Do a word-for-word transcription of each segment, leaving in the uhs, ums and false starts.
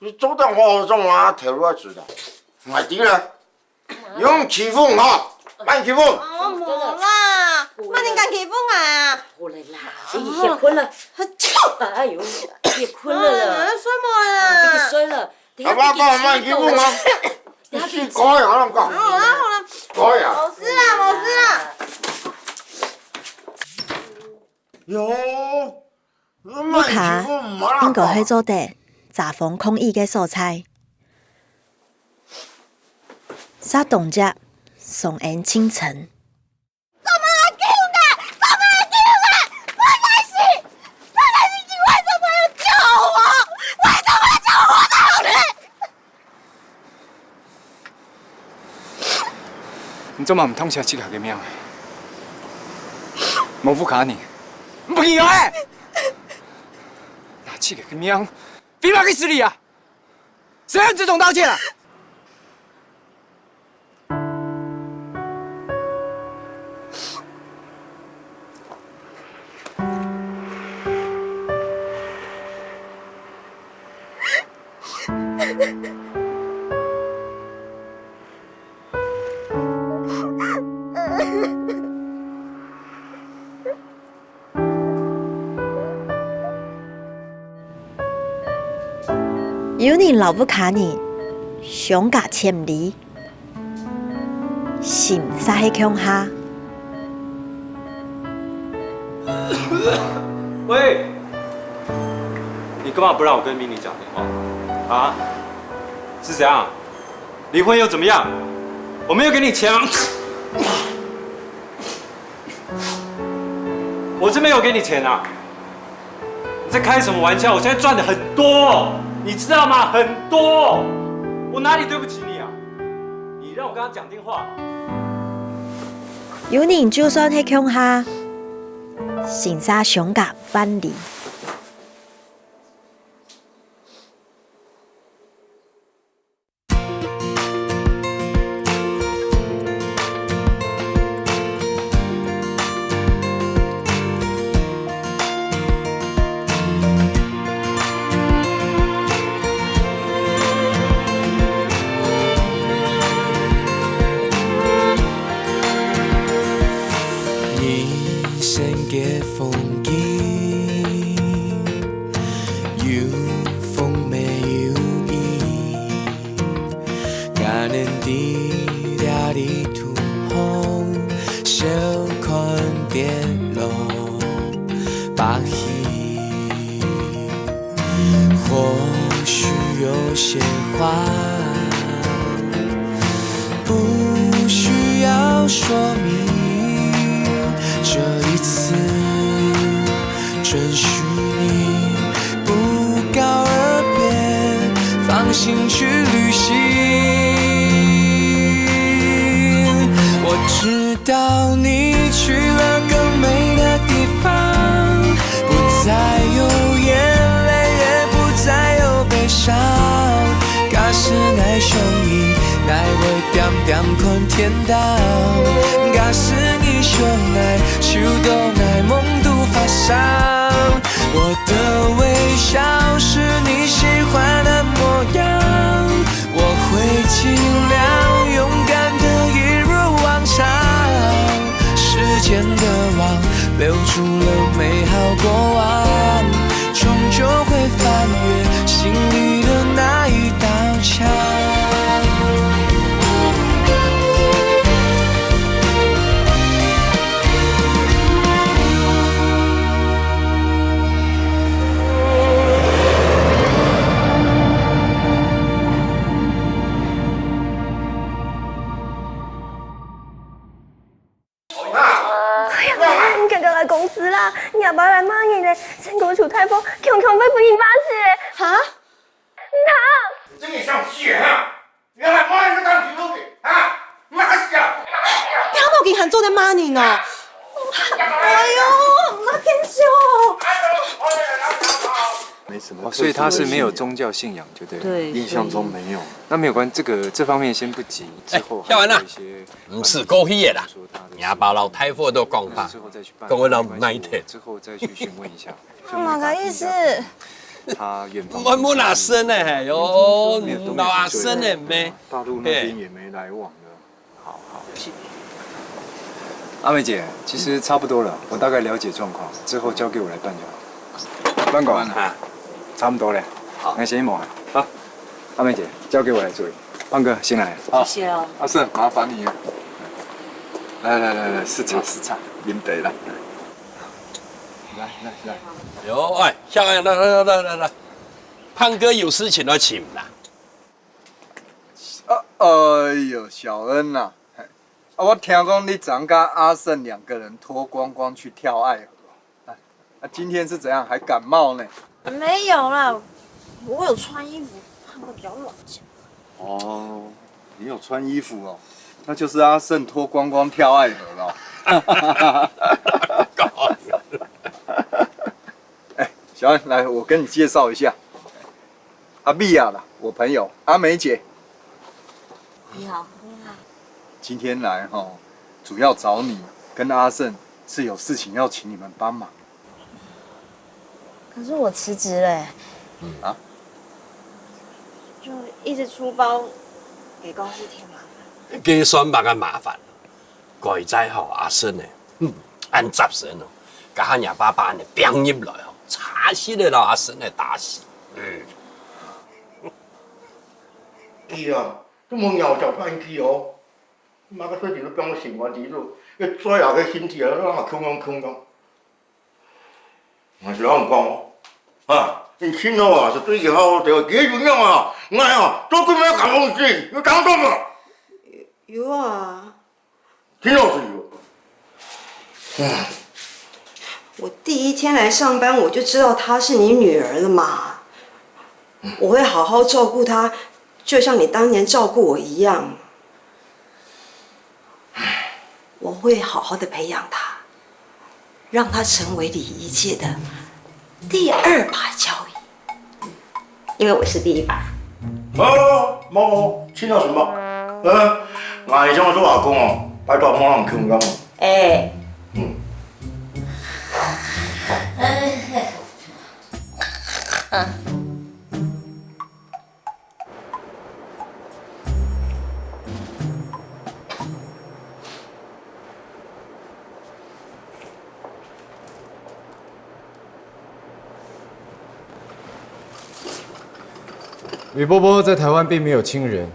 你做得好好做啊，頭路啊，知道？我知了，你用欺負我，慢欺負。哦，無啦，麼人敢欺負𠊎啊？好了啦，你歇睏了。哎呦，歇睏了啦。哎，睡無啦。啊，你睡了，等下阿爸講慢欺負我，你死狗呀，我講。好啦好啦。狗呀。無事啦，無事啦。 喲，屋下應該係做得遮風抗雨个所在。煞當輒，上演清晨。做麼个救𠊎？做麼个救𠊎？我在死！我在死！你為什麼要救我？為什麼要救我活在這裡？ 你做麼毋痛惜自家个命？莫不卡你，毋應該！拿自家个命，飛到去死裡啊！誰要這種道歉啊？ 有人摎屋下人相隔千里，心煞係共下。喂，你幹嘛不讓我跟明理講電話？啊？是怎樣？離婚又怎麼樣？我沒有給你錢啊！ 我是沒有給你錢啊！你在開什麼玩笑？我現在賺的很多，你知道嗎？很多，我哪裡對不起你啊？你讓我跟他講電話。有人就算係共下，心煞相隔萬里。 人生个風景，有風也有雨。 可能在這裡途上，少看跌落把戲。或許有些話，不需要說明，這一次 准許你不告而別，放心去旅行。我知道你去了更美的地方，不再有眼淚，也不再有悲傷。假使𠊎想你，𠊎會恬恬看天 到，假使你想𠊎，就當𠊎夢肚發生。我的微笑是你喜歡的模樣，我會盡量勇敢地一如往常。時間的網留住了美好過往， 終究會翻越心裡的那一道牆。哎呀，你趕緊來公司啦！你阿爸來罵你咧，成功求大貨，強強會分你罵死咧！哈？你看！這個像血哈！你還罵人家當皮包皮啊？罵死啊！聽到佢還做得罵人哦！哎喲，那更秀！哦，所以他是沒有宗教信仰，就對了。對，印象中没有。那没有关，这个这方面先不急，之后还有一些。毋使過去个啦，若爸老太婆都講法，講我老毋愛聽。之後再去詢問一下。麼个意思？他远房，我问阿生呢，哎哟，老阿生呢，没，大陆那边也没来往了。好好。阿梅姐，其实差不多了，我大概了解状况，之后交给我来办就好。办公啊，差不多了，好，那先一毛啊。好，阿梅姐，交给我来处理。胖哥，先来。好，谢谢哦。阿生，麻烦你了。来来来来，试茶试茶，啉茶啦。来来来。有哎，下来来来来来来，胖哥有事情要请啦。啊，哎呦，小恩呐，嘿，啊，我听讲你昨昏跟阿胜两个人脱光光去跳爱河哦，啊，啊，今天是怎样，还感冒呢？没有啦，我有穿衣服，胖哥不要乱讲。哦，你有穿衣服哦，那就是阿胜脱光光跳爱河了。哎，小安，来，我跟你介绍一下，阿碧雅啦，我朋友阿梅姐。你好。你好。今天来哈，主要找你跟阿胜是有事情要请你们帮忙。可是我辞职了欸。啊？就一直出包，给公司添麻烦。给算麻个麻烦。 怪哉吼，阿生呢，嗯，恁雜神哦，甲下若爸爸呢，拼入來吼，差死了啦，阿生呢打死。嗯。佢啊，都無鳥腳翻去哦，媽个最近都變到心肝底肚，要追啊个身體啊，讓佢空空空空。 𠊎是恁講哦，啊，你聽到啊，是對佢好好个，佢有樣啊，𠊎啊，做鬼咩搞東西，你講到嘛？有啊。聽到是有。唉。我第一天來上班，我就知道她是你女兒了嘛。我會好好照顧她，就像你當年照顧我一樣。 我會好好的培養她，讓她成為禮儀界的第二把交椅，因為我是第一把。無，無，無，聽到什麼？嗯，𠊎想做阿公哦，拜託莫讓空空。哎。嗯。吕伯伯在台灣並沒有親人，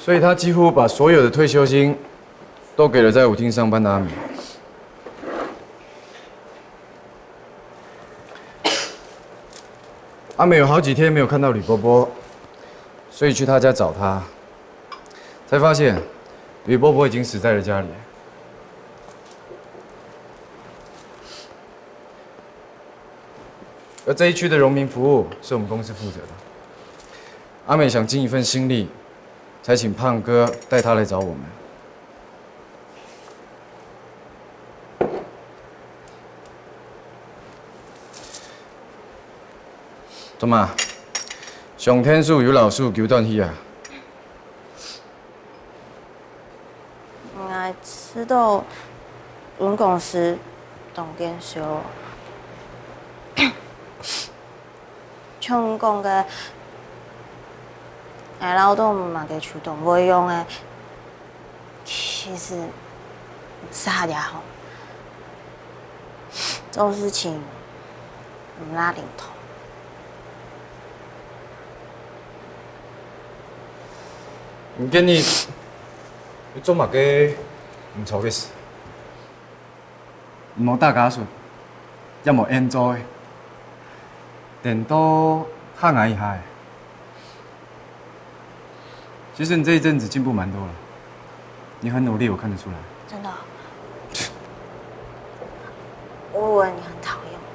所以他幾乎把所有的退休金都給了在舞廳上班的阿美。 阿美有好幾天沒有看到呂伯伯，所以去他家找他，才發現呂伯伯已經死在了家裡。而這一區的榮民服務是我們公司負責的。阿美想盡一份心力，才請胖哥帶她來找我們。 做麼？上天數有老鼠救轉去啊？𠊎知道阮公司當見笑。 像你講个，𠊎恅到麼个樹洞會用个，其實毋使也好，做事情毋罅靈通。毋見你，你做麼个毋著个事？ 無打瞌睡，也無閒做个，顛倒嚇𠊎一下仔。其實你這一陣子進步蠻多了，你很努力，我看得出來。真的哦？我以為你很討厭我。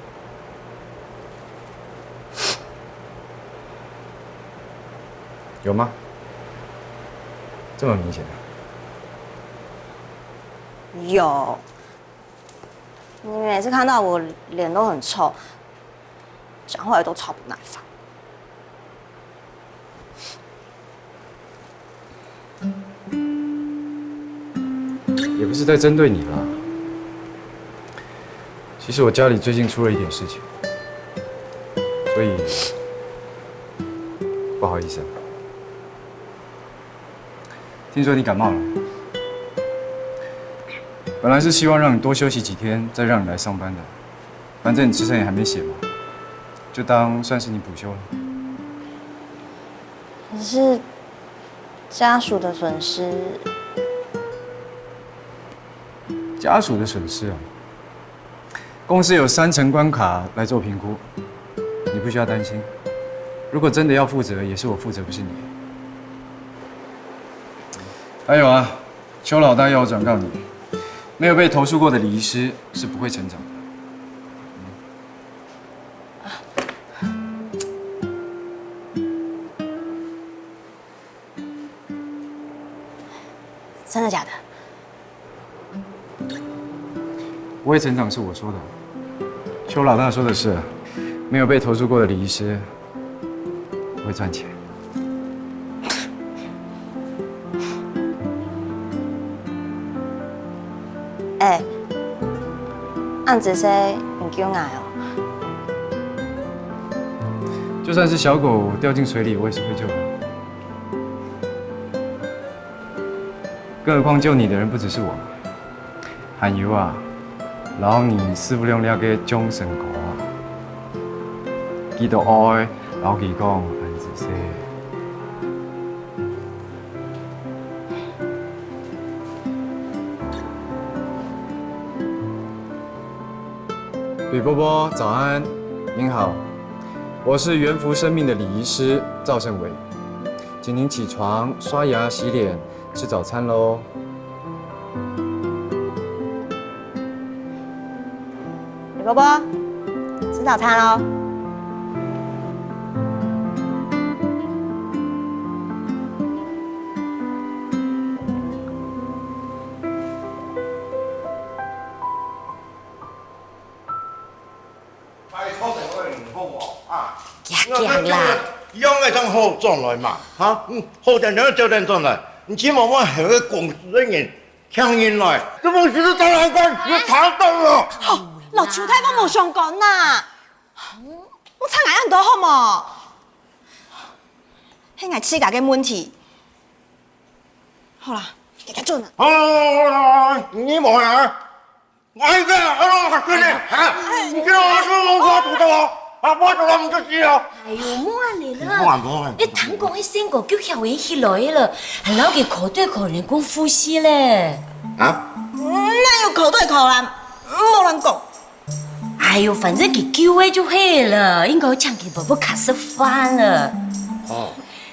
有嗎？這麼明顯啊？ 有，你每次看到我臉都很臭，講話也都超不耐煩。也不是在針對你啦。其實我家裡最近出了一點事情。所以，不好意思啊。听说你感冒了，本来是希望让你多休息几天，再让你来上班的。反正你辞呈也还没写嘛，就当算是你补休了。可是家属的损失，家属的损失啊，公司有三层关卡来做评估，你不需要担心。如果真的要负责，也是我负责，不是你。还有啊，邱老大要我转告你，没有被投诉过的礼仪师是不会成长的。真的假的？不会成长是我说的，邱老大说的是，没有被投诉过的礼仪师不会赚钱。哎，恁仔細，你救𠊎哦。就算是小狗掉进水里，我也是会救的。更何况救你的人不只是我，还有啊，然后你师傅用那个终身狗啊，记得爱，然后佢讲很仔细。 吕伯伯，早安。您好，我是元福生命的礼仪师赵胜伟，请您起床、刷牙、洗脸、吃早餐喽。吕伯伯，吃早餐喽。 拜託大家人好無？啊，遽遽啦。樣个正好轉來嘛，哈？嗯，好點點早點轉來，你千萬莫喊个公司个人請人來，這問題是當然關，你查到了。吼，摎邱大夫無相干吶。莫插𠊎恁多好無？係𠊎自家个問題。好啦，遽遽轉啊。好，你莫啊！ 哎呀，哎呀，真的，啊，你叫我说我我做到啊，啊，我做到你就死了。哎呦，莫恁呢啦！莫啊，莫啊。你聽講，該仙姑救小英起來了，還摎佢口對口人工呼吸咧。啊？嗯，哪有口對口啊？莫亂講。哎呦，反正佢救个就係了，應該請佢婆婆客食飯了。哦。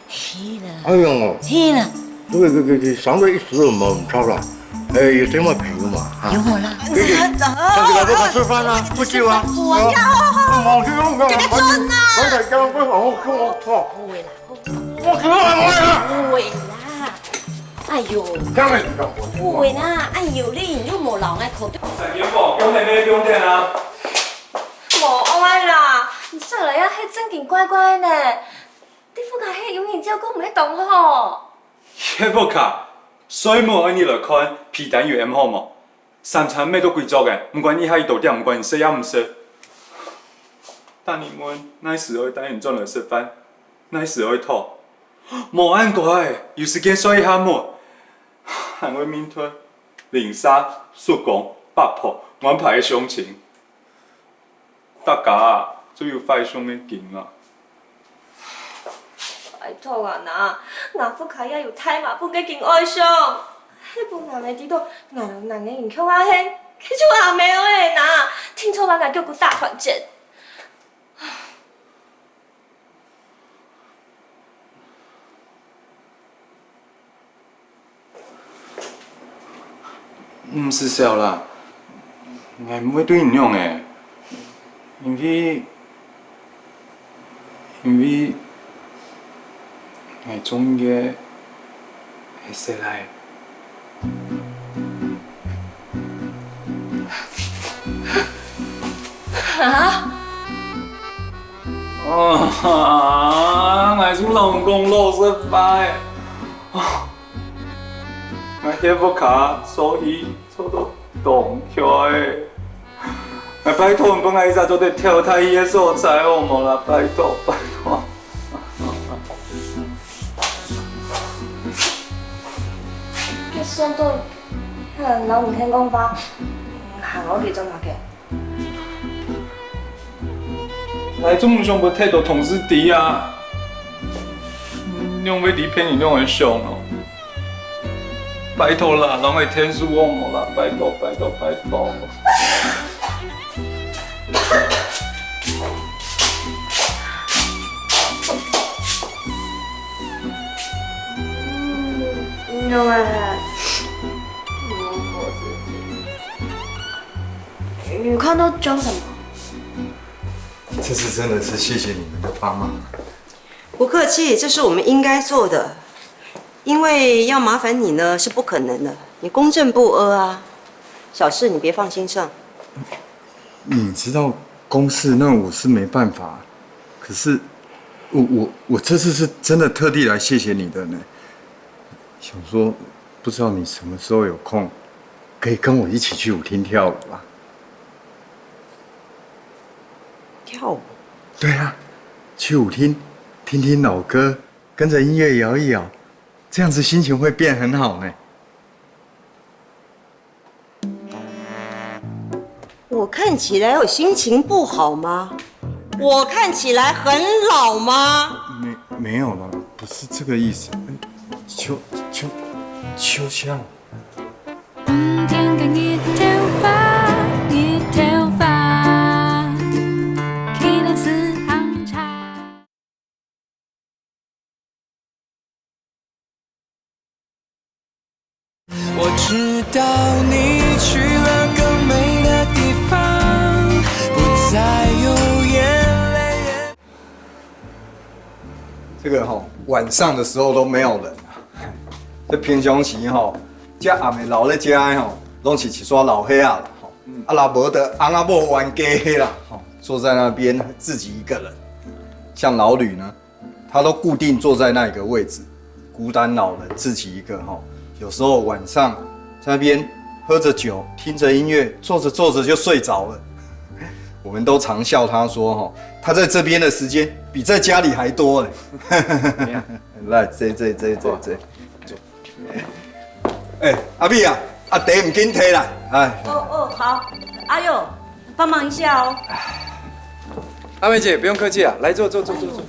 係啦。哎呦，係啦。這個，這個，這個，相對一時無錯啦。哎，有這麼朋友嘛，哈。有無啦？可以，可以，上去來，我們吃飯啊，不久啊。不要。哦，好，好，好。我去用，我去用，我去用，我去用，我去用。不會啦，不會啦。我去用，我去用。不會啦。哎呦。這樣子比較好。不會啦，哎呦，你又無老愛口對。三點半，用電沒用電啊？無愛啦，你上來啊，還正經怪怪呢。 你屋下係有人照顧毋係當好？你屋下，睡目愛你來看被單有恁好無？三餐乜都歸桌个，毋管你下幾多點，毋管你食也毋食。逐日問，哪時愛帶你轉來食飯，哪時愛討。無恁乖，有時間睡一下目，還會面對鄰舍、叔公、伯婆安排个相親。 大家啊，就有壞相个經啊。拜託啊，哪，吾屋下也有大麻煩个經愛上，係分人个知道，𠊎摎人个影響啊係，該就阿妹仔哪，定著愛𠊎腳骨打斷節。 毋使愁啦，𠊎毋會對你仰仔，因為，因為𠊎中意个係細賴。 啊？啊，𠊎就摎你講老實話仔。啊，𠊎歇屋下做戲做到當𤸁仔。𠊎 拜託，你分𠊎一隻做得投胎去个所在好無啦？拜託，拜託。該算到，嗯，摎你聽講話，嗯，行過去做麼个？𠊎總毋想分忒多同事知啊。嗯，仰會知別人仰般想哦？ 拜託啦，摎𠊎𢯭手好無啦？拜託，拜託，拜託。嗯，仰般？你看到裝什麼？這次真的是謝謝你們的幫忙。不客氣，這是我們應該做的。 因為要麻煩你呢，是不可能的。你公正不阿啊，小事你別放心上。你知道公事那我是沒辦法，可是我，我，我這次是真的特地來謝謝你的呢。想說，不知道你什麼時候有空，可以跟我一起去舞廳跳舞啊？跳舞？對啊，去舞廳聽聽老歌，跟著音樂搖一搖， 這樣子心情會變很好呢。我看起來有心情不好嗎？我看起來很老嗎？沒，沒有啦，不是這個意思。哎，秋，秋，秋香。 我知道你去了更美的地方，不再有眼泪。這個吼，晚上的時候都沒有人啊。這平常時吼，遮暗个留咧遮个吼，攏是一撮老歲仔啦吼。啊，若無就翁仔某冤家啦吼，坐在那邊自己一個人。像老呂呢， 他都固定坐在那個位置，孤單老人自己一個吼。有時候晚上在那邊喝著酒，聽著音樂，坐著坐著就睡著了。我們都常笑他說吼，他在這邊的時間比在家裡還多呢。來，這，這，這，這，這。 哎，阿美啊，啊，茶毋緊提來，哎。哦，哦，好。阿佑，幫忙一下哦。阿美姐，不用客氣啊，來坐，坐，坐，坐，坐。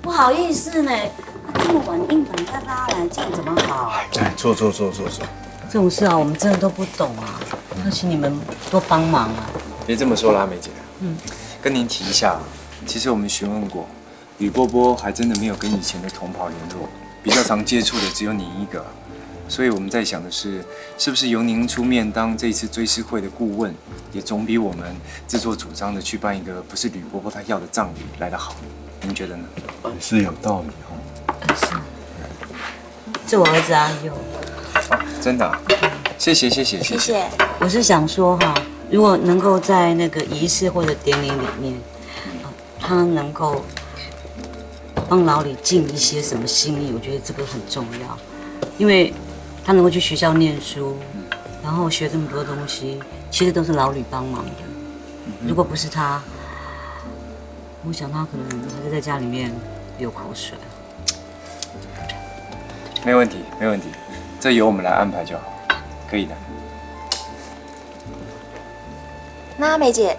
不好意思呢，啊，這麼晚硬把人家拉來，這樣怎麼好？哎，坐，坐，坐，坐，坐。這種事啊，我們真的都不懂啊，要請你們多幫忙啊。別這麼說啦，阿美姐。嗯。跟您提一下啊，其實我們詢問過， 呂波波還真的沒有跟以前的同袍聯絡，比較常接觸的只有您一個。所以我們在想的是，是不是由您出面當這一次追思會的顧問，也總比我們自作主張的去辦一個不是呂波波他要的葬禮來得好，您覺得呢？也是有道理哦。是，這我兒子阿佑。真的啊？謝謝，謝謝，謝謝。謝謝。我是想說哈，如果能夠在那個儀式或者典禮裡面，呃，他能夠幫老李盡一些什麼心意，我覺得這個很重要，因為他能夠去學校念書，然後學這麼多東西，其實都是老李幫忙的。如果不是他，我想他可能還是在家裡面流口水。沒問題，沒問題，這由我們來安排就好，可以的。那阿美姐，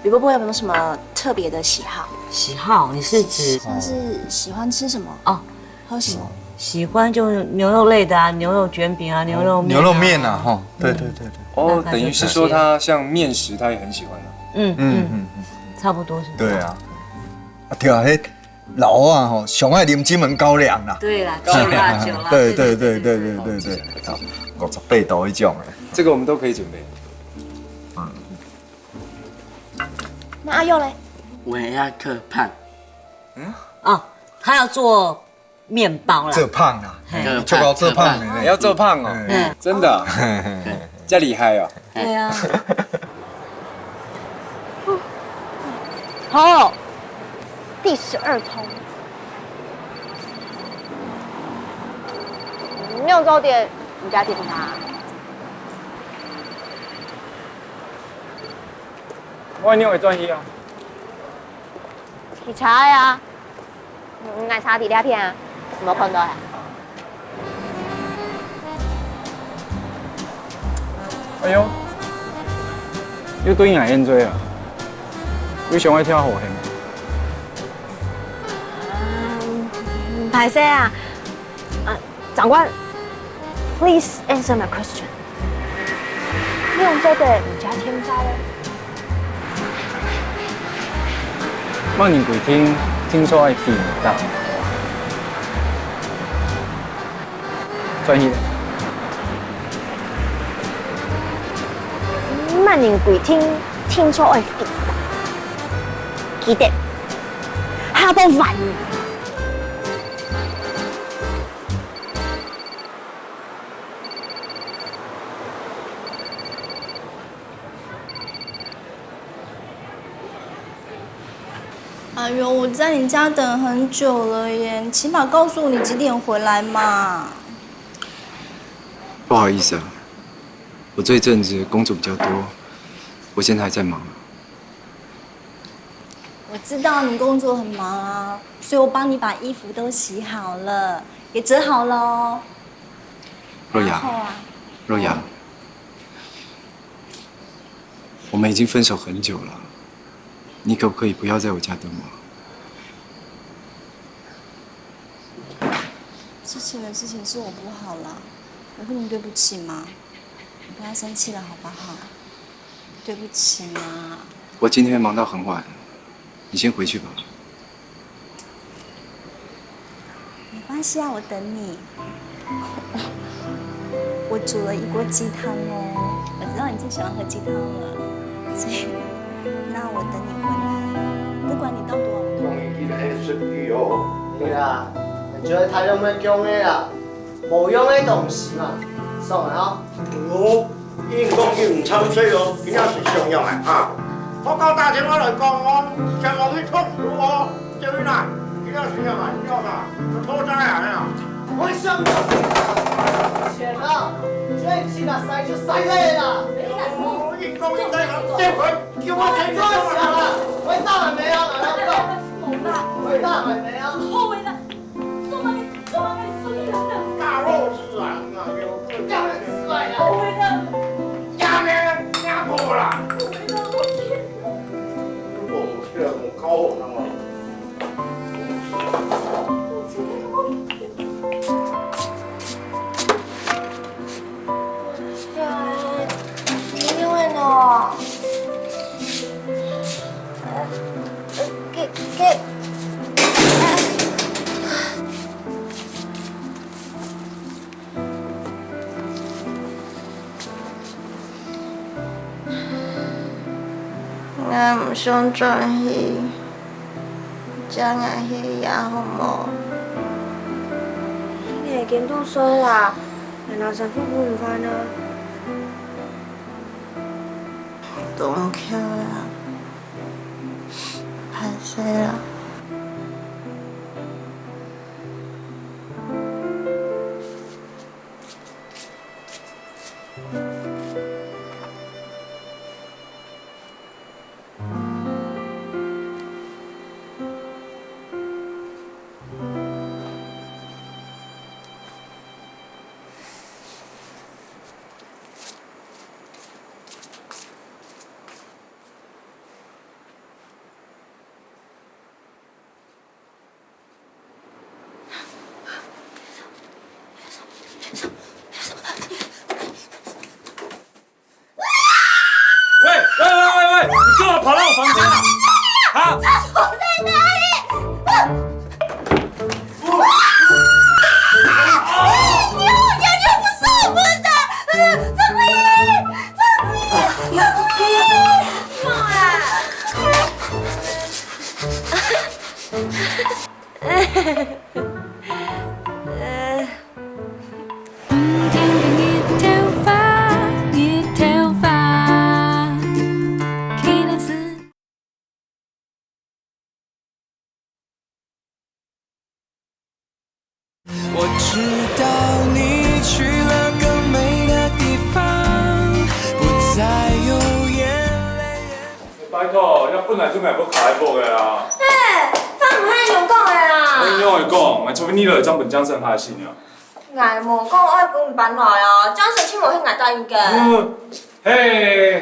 呂波波有沒有什麼特別的喜好？喜好，你是指？像是喜歡吃什麼？哦，喝什麼？喜歡就是牛肉類的啊，牛肉捲餅啊，牛肉面啊。牛肉麵啊，吼，對，對，對，對。哦，大概就這些。等於是說他像麵食，他也很喜歡啊。嗯，嗯，嗯，嗯，嗯。差不多是這樣。對啊。啊，對啊，嘿， 老啊吼，上愛啉金門高粱啦。對啦，酒啦，酒啦，對，對，對，對，對，對，對，對，對。好，五十八度彼種的。這個我們都可以準備。嗯。那阿佑嘞？我也要刻胖。哦，他要做麵包啦。做胖啊，嘿。就搞做胖的呢。你要做胖哦？嗯。真的啊？嘿，嘿，嘿。這厲害哦。 對啊。好，第十二通。你沒有早點，你加點他。喂，你有轉去啊？你查呀，嗯，𠊎查底下片啊，無看到啊。哎喲，又對𠊎應嘴啊！又想愛跳好戲嗎？嗯，歹勢啊，啊， 長官，please answer my question。你仰做得毋驚天災咧？麼人規定定著愛飛毋打？轉去。麼人規定定著愛飛？記得，下到晚。 哎喲，我在你家等很久了耶，你起碼告訴我你幾點回來嘛。不好意思啊，我這一陣子工作比較多，我現在還在忙。我知道你工作很忙啊，所以我幫你把衣服都洗好了，也折好了哦。若雅，然後啊，若雅， 我們已經分手很久了，你可不可以不要在我家等我？之前的事情是我不好啦，我跟你對不起嘛，你不要生氣了好不好？對不起嘛。我今天忙到很晚，你先回去吧。 沒關係啊，我等你。我煮了一鍋雞湯哦，我知道你最喜歡喝雞湯了，所以那我等你回來，不管你到多晚，我都……講一句的S P哦。對啊，你就在台中要講的啦，無用的東西嘛，算了啊。哦， 應講佢毋參水哦，今仔日是上樣个哈。我到大前我來講哦，上網去讀書哦，這位啦，今仔日上樣啊，你知道嗎？就討債啊，哎呀。我想到錢啊，錢啊，這錢啊，使就使了啦。哦，應講應該講，這回叫我錢就來。做啥啦？回答還沒啊，來，來，來。回答還沒啊。後悔了。 做麼个，做麼个失禮人呢？大老師啊，那个，叫人失禮啊！後悔了。呀，你，你阿婆啦！後悔了，我天！我，我，我，我，我，我，我， 哎呀，你因為呢？呃，呃，給，給。𠊎毋想轉去， 接𠊎去也好無？你已經多歲啦，還拿身份分飯啊？當巧啊，歹勢啊。 喂喂喂喂喂，你幹嘛跑到我房間啊？啊？廁所在哪裡？啊！你後天就不是我們的，呃，陳慧，陳慧，陳慧，啊！ 我知道你去了更美的地方，不再有眼泪。拜託，這本來就毋係愛開播个啊。嘿，這毋係恁樣講个啦。你仰會講？𠊎昨晡日就有張本江生他的信啊。𠊎無講愛分你搬來啊，江生請無係𠊎答應个。嗯，嘿嘿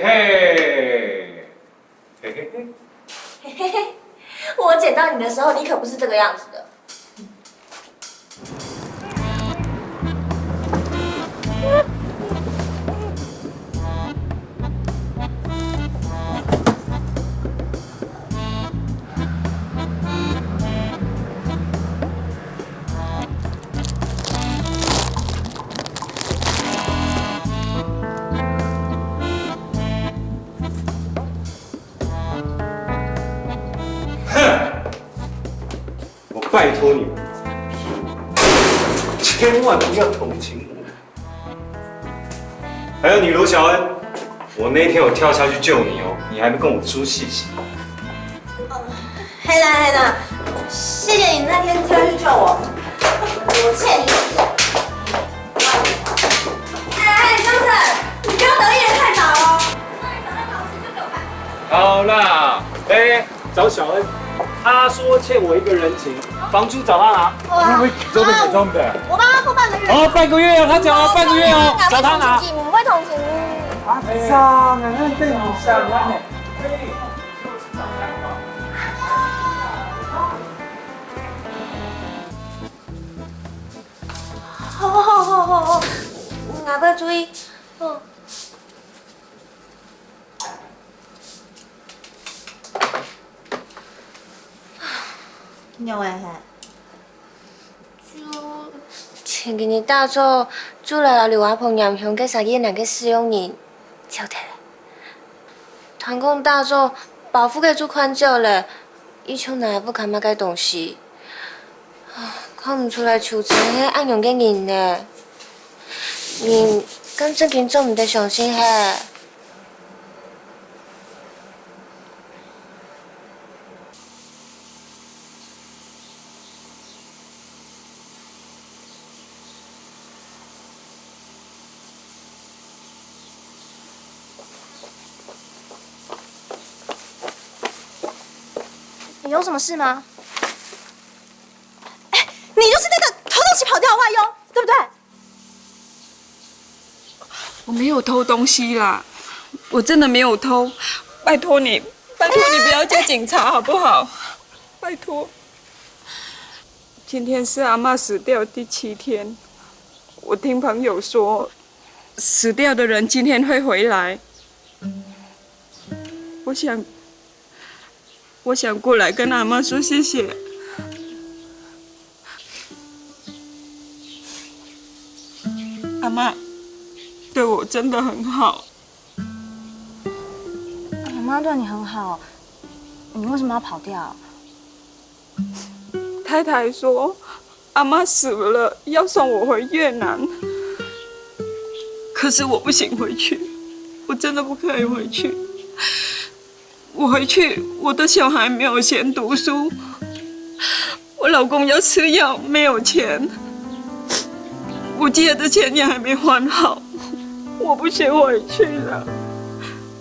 嘿嘿嘿。我撿到你的時候，你可不是這個樣子的。 哼！我拜託你們，千萬不要同情我。還有你，羅小恩，我那天有跳下去救你哦，你還沒跟我說謝謝。係啦係啦，謝謝你那天跳下去救我，我欠你。哎，江生，你不要得意得太早哦。 好啦，哎，找小恩，他說欠我一個人情，房租找他拿。哇，喂，你做咩？你做咩？我幫他付半個月。哦，半個月哦，他講了半個月哦，找他拿。你不會同情你。啊，哎呀，那那等一下，你看呢？好好好好好，𠊎會注意。哦。 仰仔係？就前幾日打早，就來摎劉阿婆拈香个沙燕蘭个使用人走忒了。聽講打早包袱个就看走了，又像拿毋著麼个東西。看毋出來秋珍係恁樣个人呢。人敢正經做毋得相信係？ 你有什麼事嗎？哎，你就是那個偷東西跑掉的外傭，對不對？ 我沒有偷東西啦，我真的沒有偷，拜託你，拜託你不要叫警察好不好？拜託。今天是阿嬤死掉第七天，我聽朋友說，死掉的人今天會回來。我想，我想過來跟阿嬤說謝謝。 阿嬤對我真的很好。阿嬤對你很好，你為什麼要跑掉？太太說，阿嬤死了，要送我回越南。可是我不行回去，我真的不可以回去。 我回去，我的小孩沒有錢讀書，我老公要吃藥，沒有錢，我借的錢也還沒還好，我不行回去了，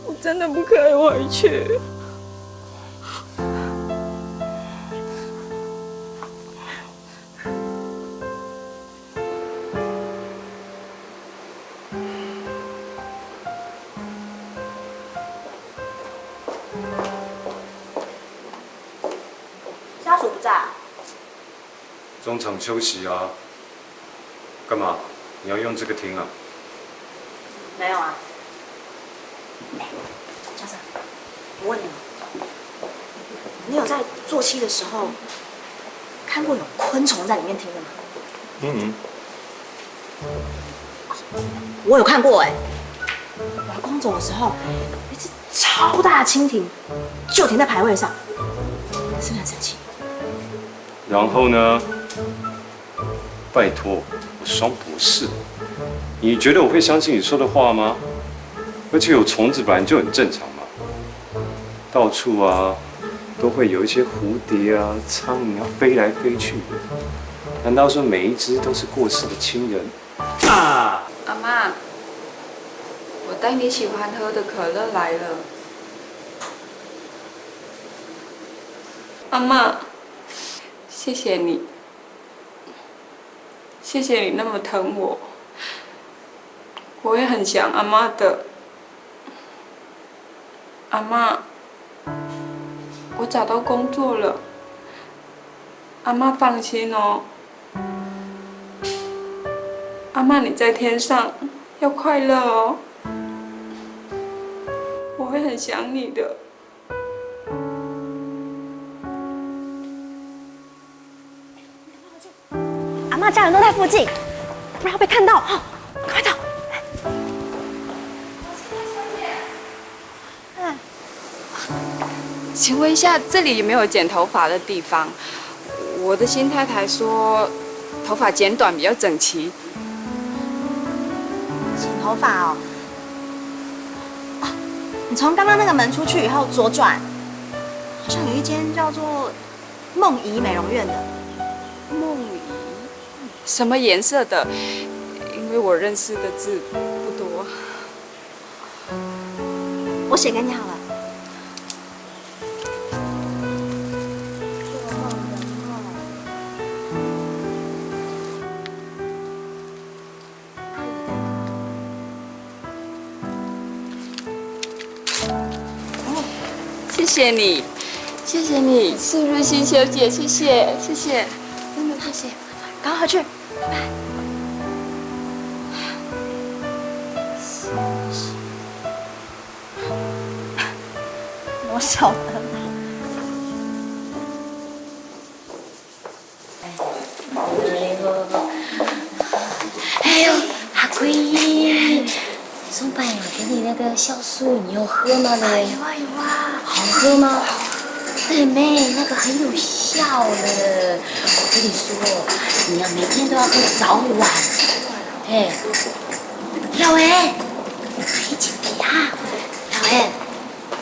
我真的不可以回去。 家屬不在啊？中場休息啊。幹嘛？你要用這個廳啊？沒有啊。哎，先生，我問你哦，你有在做戲的時候看過有昆蟲在裡面廳的嗎？嗯嗯。我有看過哎，我阿公走的時候，有一隻超大的蜻蜓就停在牌位上，是不是很神奇？然後呢？拜託，我雙博士，你覺得我會相信你說的話嗎？而且有蟲子本來就很正常嘛，到處啊都會有一些蝴蝶啊、蒼蠅啊飛來飛去的，難道說每一隻都是過世的親人？ 啊！阿嬤，我帶你喜歡喝的可樂來了。阿嬷，谢谢你，谢谢你那么疼我，我也很想阿嬷的。阿嬷，我找到工作了，阿嬷放心哦。阿嬷，你在天上要快乐哦，我会很想你的。 阿嬷家人都在附近，不然会被看到。哈，赶快走。嗯，请问一下，这里有没有剪头发的地方？我的新太太说，头发剪短比较整齐。剪头发哦。哦，你从刚刚那个门出去以后左转，好像有一间叫做梦怡美容院的。梦怡？什么颜色的？因为我认识的字不多。我写给你好了。做梦的梦。 谢谢你，谢谢你，是不是新小姐？谢谢，谢谢，真的谢谢，赶快回去，拜拜。我晓得啦。 哎呦，阿贵，上班有给你那个酵素，你有喝吗？哎呦，哎呦啊，好喝吗？好喝。对妹，那个很有效的。我跟你说，你要每天都要喝早晚。哎，老哎，一起给啊，老哎，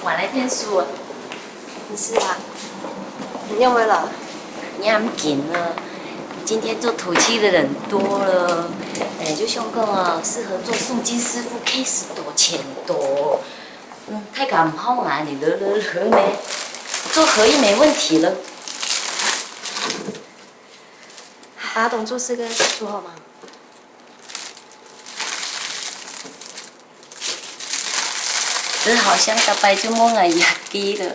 我来念书。 你是啊？你又回了？你很紧了，今天做土气的人多了，哎，就像个啊，适合做诵经师傅，case多钱多。嗯，太敢碰啊，你了了了没？做可以没问题了。把董做师个说好吗？ 這好像逐擺就無𠊎壓機了。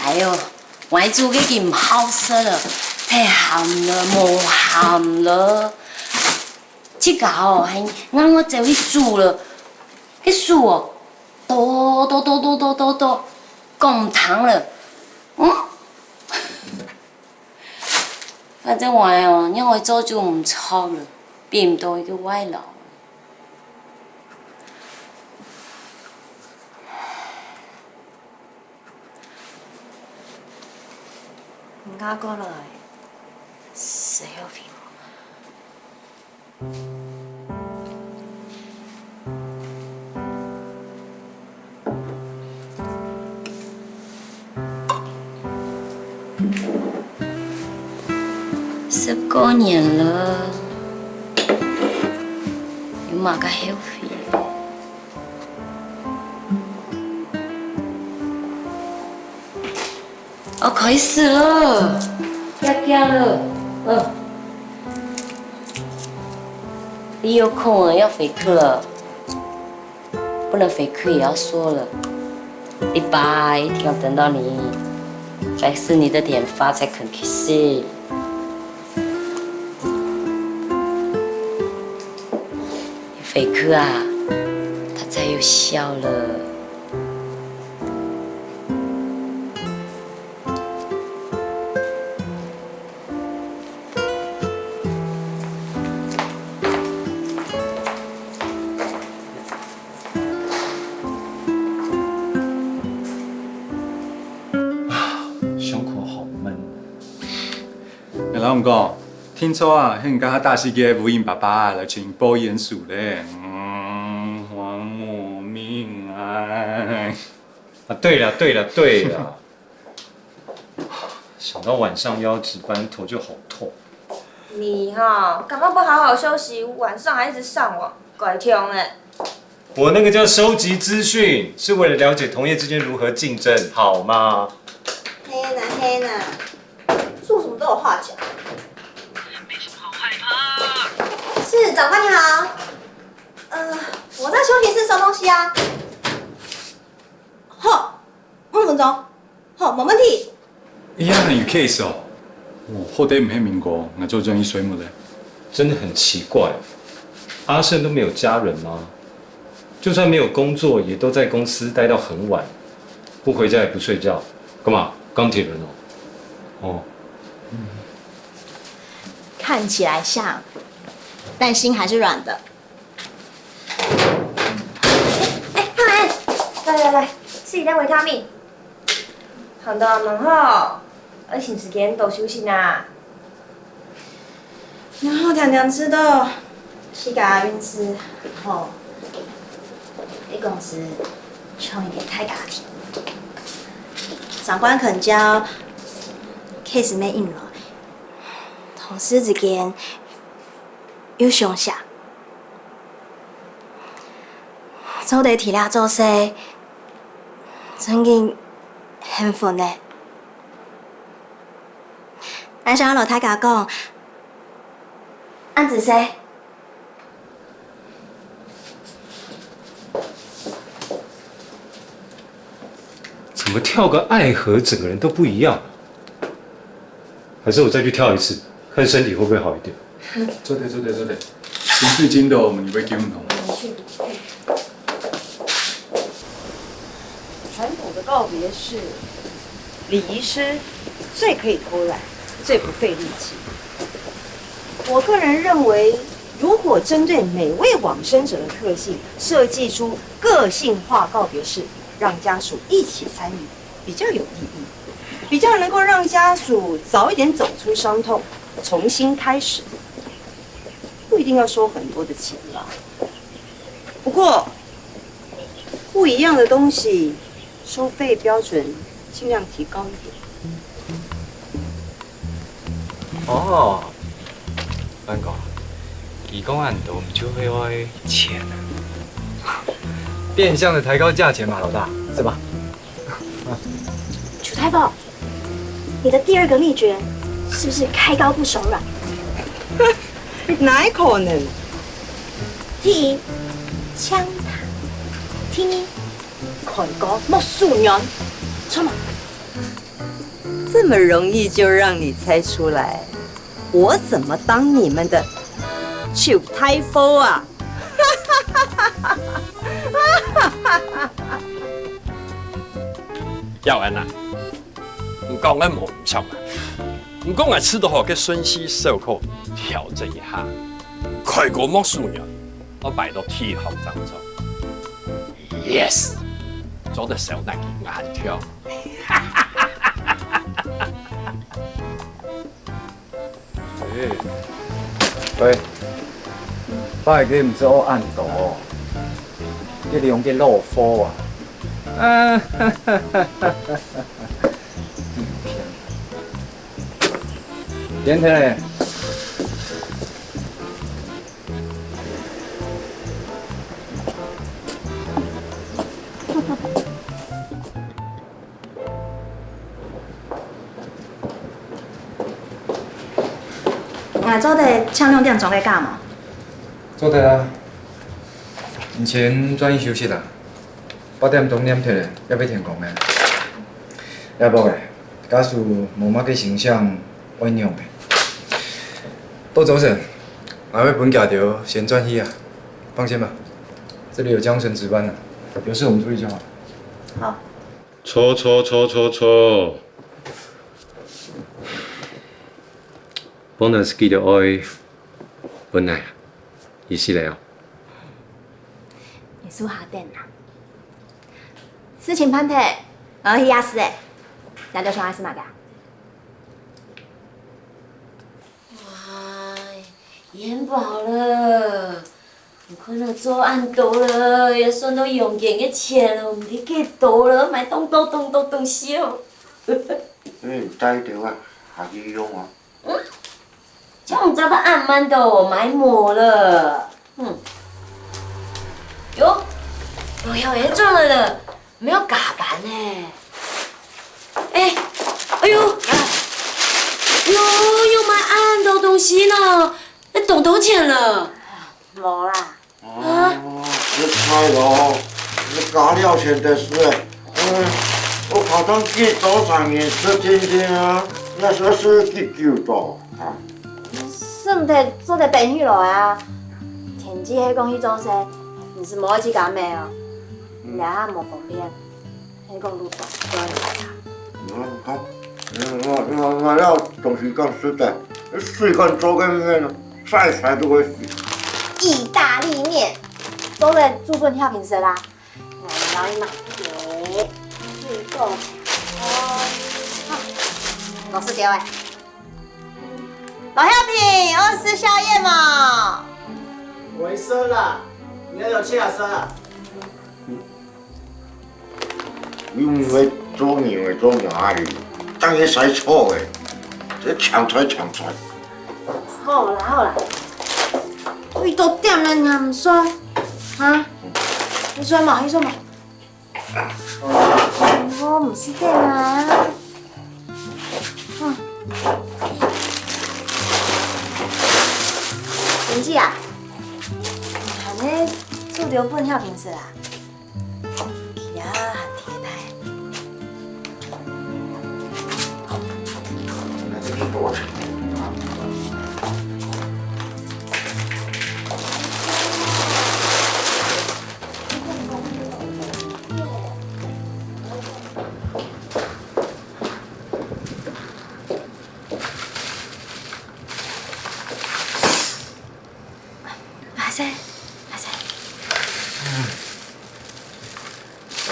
哎喲，外祖个已經毋好食了，太鹹了，無鹹了。自家哦，還硬要走去煮了，該水哦，多多多多多多多，講毋通了。嗯。 反正𠊎哦，仰會做就毋著了，比毋到一個外勞。你嫁過來，係有費無？ 十過年了，有麼个後悔？ 哦，開始了，遽遽了，嗯。你有空了，要回去了，不能回去也要說了。你爸一定要等到你，拜師你的蓮花才肯去世。你回去啊，他再有孝了。 胸口好闷。哎，老公，聽說啊，係你家下大溪个烏蠅爸爸來尋你報冤仇咧。嗯，還我命啊！啊，對了，對了，對了。 想到晚上又要值班，頭就好痛。你哈，感冒不好好休息，晚上還一直上網，怪痛欸。我那个叫收集资讯，是为了了解同业之间如何竞争，好吗？嘿呐嘿呐，做什么都有话讲。是，长官你好。呃，我在休息室收东西啊。好，五分钟。好，没问题。你也還有 case 哦？哦，好得毋係明哥，𠊎早轉去睡目咧。真的很奇怪，阿勝都没有家人吗？就算没有工作，也都在公司待到很晚，不回家也不睡觉，干嘛？钢铁人哦。哦，看起来像，但心还是软的。哎，哎，看来，来来来，吃一袋维他命。寒到恁猛吼，愛尋時間多休息啊。然後天天知道自家運勢好，在公司像一個大家庭。長官肯教，case乜應來，同事之間又相惜。 做得在這做事，真經幸福呢。𠊎想愛摎大家講，恁仔細。 怎么跳个愛河，整个人都不一样？还是我再去跳一次，看身体会不会好一点？做得，做得，做得。情緒緊張，你會驚動。傳统的告別式，禮儀師最可以偷懒，最不费力气。我个人认为，如果针对每位往生者的特性，设计出个性化告别式，让家属一起参与，比较有意义，比较能够让家属早一点走出伤痛，重新开始。不一定要收很多的钱啦。不过，不一样的东西，收费标准尽量提高一点。哦，安哥，你讲恁多，毋就係愛錢啊？变相的抬高价钱嘛，老大，是吧？ 邱大夫，你的第二个秘诀是不是开刀不手软？哪可能？第一，枪打；第二，开刀莫手软，错吗？这么容易就让你猜出来，我怎么当你们的邱大夫啊？ 耀安啊，你講个無毋著啊。毋過𠊎試著吼，該順序手可調整一下，開刀莫手軟，愛擺到第一項正做。Yes，做得少拿佢眼跳。欸，喂，拜个毋使屙恁多哦，這兩个老貨啊。啊，哈哈哈哈哈。變態咧。 𠊎做得請兩點鐘个假無？做得啊，你先轉去休息啦。八點鐘黏忒咧，也會天光咧。也無咧，假使無麼个聲響，愛仰般？到早晨，𠊎會分佢兜先轉去啊。放心吧，這裡有江神值班呢，有事我們處理就好。好。 錯錯錯錯錯！Bonus佢兜愛分𠊎啊，意思了哦。你坐下等啊。事情辦忒，𠊎愛去夜市咧。你兜想愛食麼个啊？ 哇，元寶了！你看啊，做恁多了，也算到用錢个錢了，毋知幾多了，買當多當多東西哦。你有帶兜啊，下去用啊。嗯，這樣早到恁慢都買無了。嗯。喲，哦哟，也转来了，没有加班呢。哎，哎呦，哎呦，又买恁多东西呢，那多多钱了？无啦，哦，食材咯，是加料钱的事。嗯，我好像几多餐也吃天天啊，那时候是几久多啊？是毋得做得等佢來啊？天氣係講去做事，你是無愛去加買哦？你還無方便，係講路上轉來啊？你看，你看，我我我要東西講實在，水管做个面，晒晒都会死。意大利面，做得煮分小平食啦。 我来买个水果茶哦。好，老师给我。老乡平，有吃宵夜吗？我一生啦，你要有吃啊生啊？你毋會做牛个做馬个，當然使錯个，這搶菜搶菜。好啦好啦，幾多點了你還毋睡？啊？你睡嘛，你睡嘛。 我毋使等啊。嗯。林姐啊，你還係煮兜分小平食啊？佢啊，還忒大。 阿生，阿生。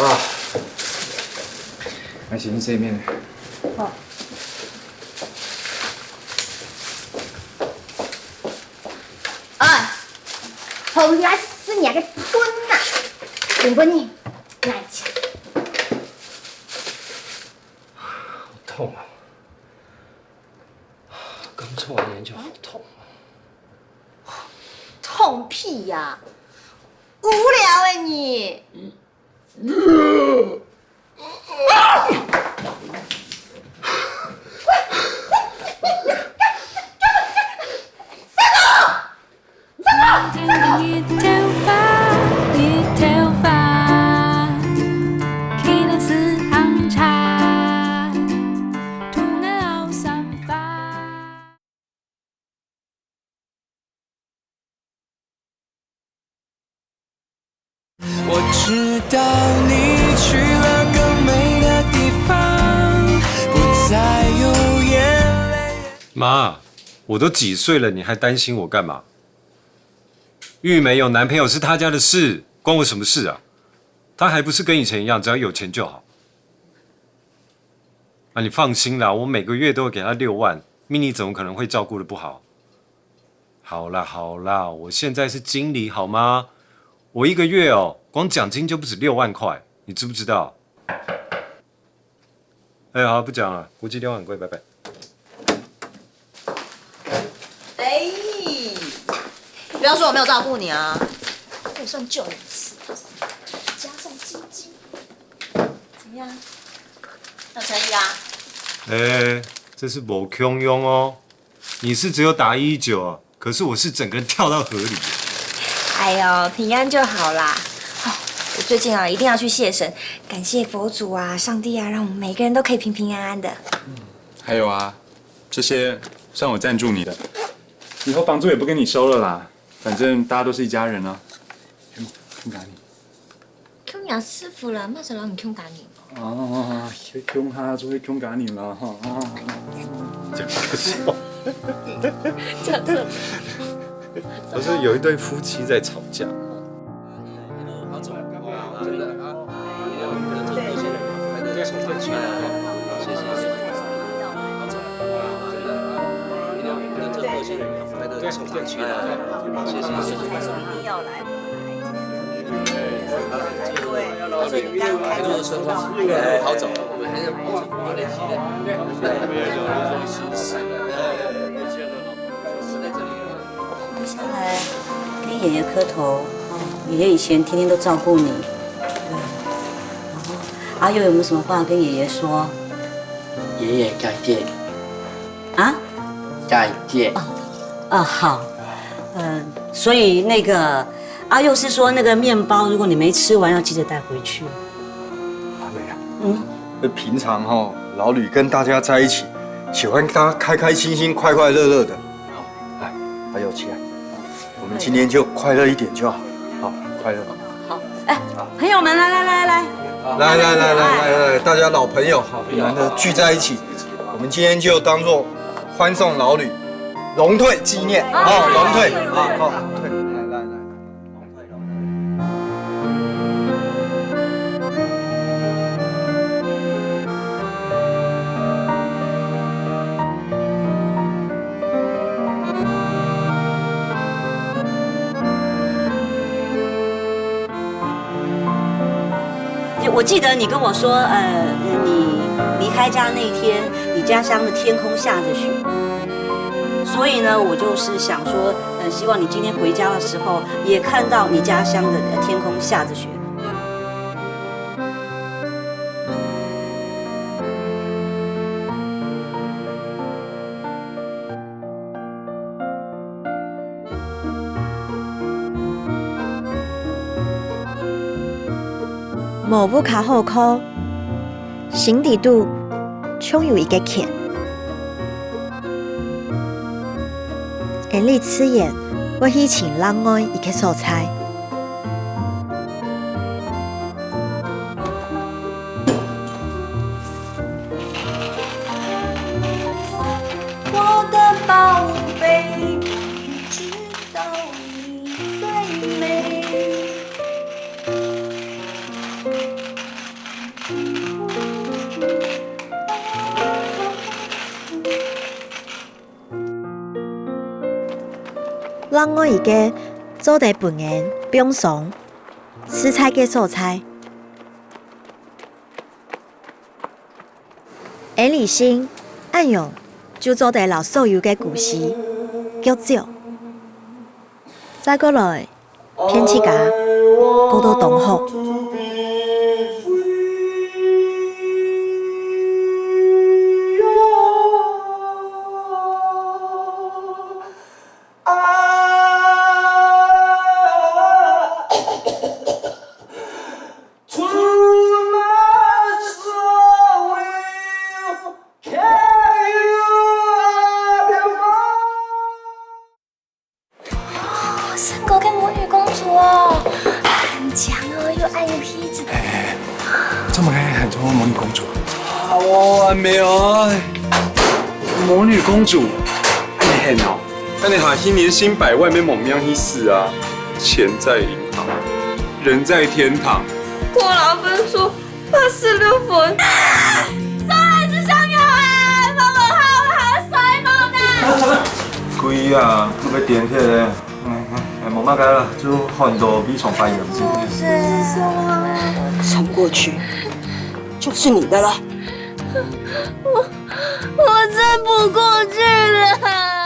啊，還先洗面。哦。啊，好呀，死你个吞呐！本本你，來吃。好痛啊！ 刚抽完烟就好痛啊。痛屁呀！无聊哎你！我知道你去了更美的地方，不再有眼泪。妈，我都几岁了，你还担心我干嘛？玉梅有男朋友是她家的事，关我什么事啊？她还不是跟以前一样，只要有钱就好。啊，你放心啦，我每个月都会给她六万，Mini怎么可能会照顾得不好？好啦好啦，我现在是经理好吗？我一个月哦，光奖金就不止六万块，你知不知道？哎，好，不讲了，国际电话很贵，拜拜。哎，不要说我没有照顾你啊，我也算救你一次，加重金金，怎么样？有诚意啊？哎，这是无共样哦。 你是只有打一一九啊，可是我是整个人跳到河里。哎呦，平安就好啦。哦，我最近啊，一定要去谢神，感谢佛祖啊、上帝啊，让我们每个人都可以平平安安的。还有啊，这些算我赞助你的，以后房租也不跟你收了啦，反正大家都是一家人啊。哎，你哪里？ 共下師傅啦，麼儕人共下人？啊，共下做伙共下人啦，哈。讲个什么？讲什么？不是有一对夫妻在吵架？哎，跟爷爷磕头，爷爷以前天天都照顾你，阿佑有没有什么话跟爷爷说？爷爷再见。啊？再见。啊，好。嗯，所以那个阿佑是说那个面包，如果你没吃完，要记得带回去。阿美啊，嗯，这平常哈，老吕跟大家在一起，喜欢大家开开心心、快快乐乐的。好，来，阿佑起来，我们今天就快乐一点就好。好，快乐。好，哎，朋友们，来来来来，来来来来来来，大家老朋友，好，难得聚在一起，我们今天就当做欢送老吕荣退纪念，好，荣退啊，好，荣退，来来来。我记得你跟我说，呃，你离开家那天，你家乡的天空下着雪，所以呢，我就是想说，呃，希望你今天回家的时候，也看到你家乡的，呃，天空下着雪。无屋下好靠，心底肚总有一个塹。𫣆俚自然會去尋另外一个所在。 我的宝贝，你知道你最美。另外一个做得分𫣆放鬆、自在个所在。 𫣆俚信恁樣就做得摎所有个故事撅照，再過來騙自家過到當好。 哦，三个个魔女公主哦，很强哦，又爱又痞子。哎，哎，哎，做么个喊做魔女公主？哦，没有啊，魔女公主，哎，很哦。那你喊一年新百万没猛命去死啊？钱在银行，人在天堂。过了分数， 八十六分。这还是小女孩，分数好，还要衰毛的。鬼啊，都被点起来了。嗯，嗯，哎，没办法了，就换到B床发言。冲过去，就是你的了。我，我撑不过去了。